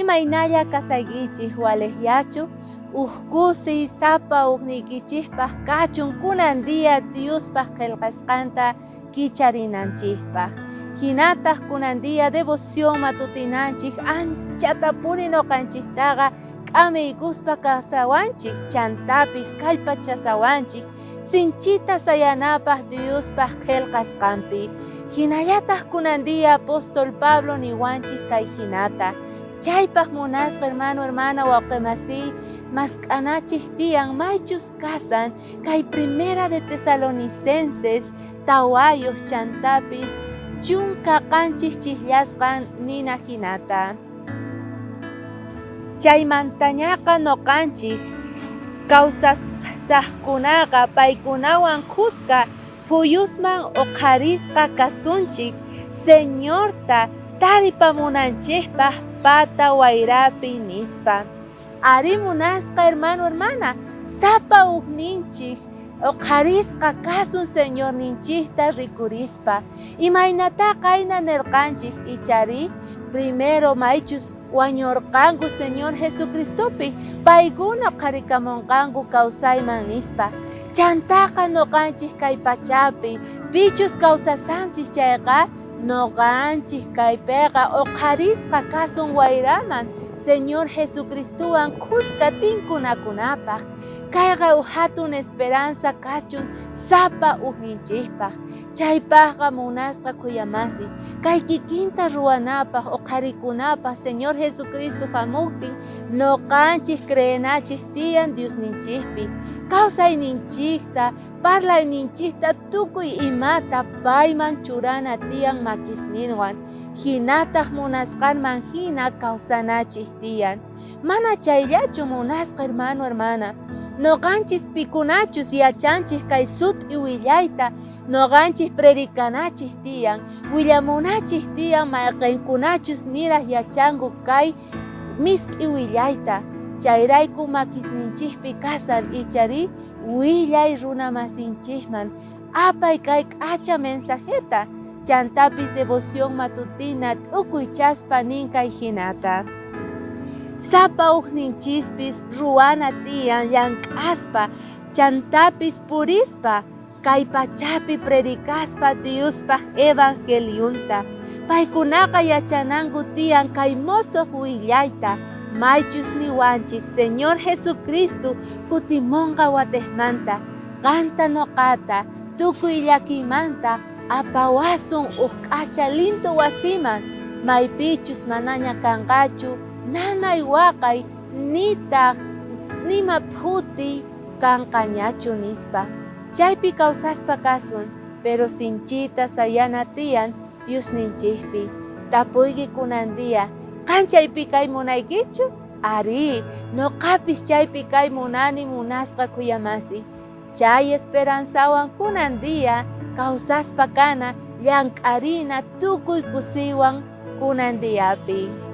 Imaynalla kasaykichej walejllachu? Uj kusiy sapa ujniykichejpaj kachun kunan día Diospaj qhelqasqanta kicharinanchejpaj. Jinataj kunan día devoción matutinanchej anchatapuni noqanchejtaqa k'amiykuspa kasawanchej, chantapis kallpachasawanchej sinchita sayanapaj Diospaj qhelqasqanpi. Jinallataj kunan día apóstol Pablo niwanchej kay jinata. Chaypaj munasqa hermano, hermana, wawqe masiy, mask'anachej tiyan maychus kasan kay Primera de Tesalonicenses 4 chantapis 17 chijllasqan nina jinata. Chaymantañaqa noqanchej kawsasajkunaqa paykunawan khuska phuyusman oqharisqa kasunchej Señorta taripamunanchejpaj pata wayrapi nispa. Arí munasqa hermano, hermana, sapa ujninchej oqharisqa kasun Señorninchejta rikurispa. Imaynatá qayna nerqanchej icharí? Primero maychus wañorqanku Señor Jesucristopi, paykuna oqharikamonqanku kawsayman nispa. Chantaqa noqanchej kay pachapi pichus kawsasanchis chayqa noqanchej kaypeqa oqharisqa kasun wayraman Señor Jesucristowan khuska tinkunakunapaj. Kayqa uj jatun esperanza kachun sapa ujninchejpaj. Chaypajqa munasqa khuyamasi, kay kikinta ruwanapaj oqharikunapaj Señor Jesucristo jamojtin noqanchej creenachej tiyan Diosninchejpi. Kawsayninchejta, parlayninchejta tukuy imata payman churana tiyan makisninwan, jinataj munasqanman jina kawsanachej tiyan. Mana chayllachu munasqa hermano, hermana, noqanchis pikunachus yachanchej kay sut'i willayta, noqanchej predicanachej tiyan, willamunachej tiyan mayqenkunachus niraj yachanku kay misk'i willayta. Chayrayku makisninchejpi kasan icharí willay runamasinchejman apay kay k'acha mensajeta, chantapis devoción matutina t'ukuy chaspa nin kay jinata. Sapa ujninchispis ruwana tiyan llank'aspa, chantapis purispa, kay pachapi predicaspa Diospaj evangelionta. Paykunaqa yachananku tiyan kay mosoj willayta, maychus niwanchej Señor Jesucristo kutimonqa watejmanta, qanta noqata tukuy llakiymanta apawasun uj k'acha lindo wasiman, maypichus manaña kanqachu nanay waqay nitaj nima phutiy kanqañachu nispa. Chaypi kawsaspa kasun, pero sinchita sayana tiyan Diosninchejpi. Tapuyki kunan día, qan chaypi kay munaykichu? Arí, noqapis chaypi kay munani munasqa khuyamasi. Chay esperanzawan kunan día kawsaspa kana llank'arina tukuy kusiywan kunan diapi.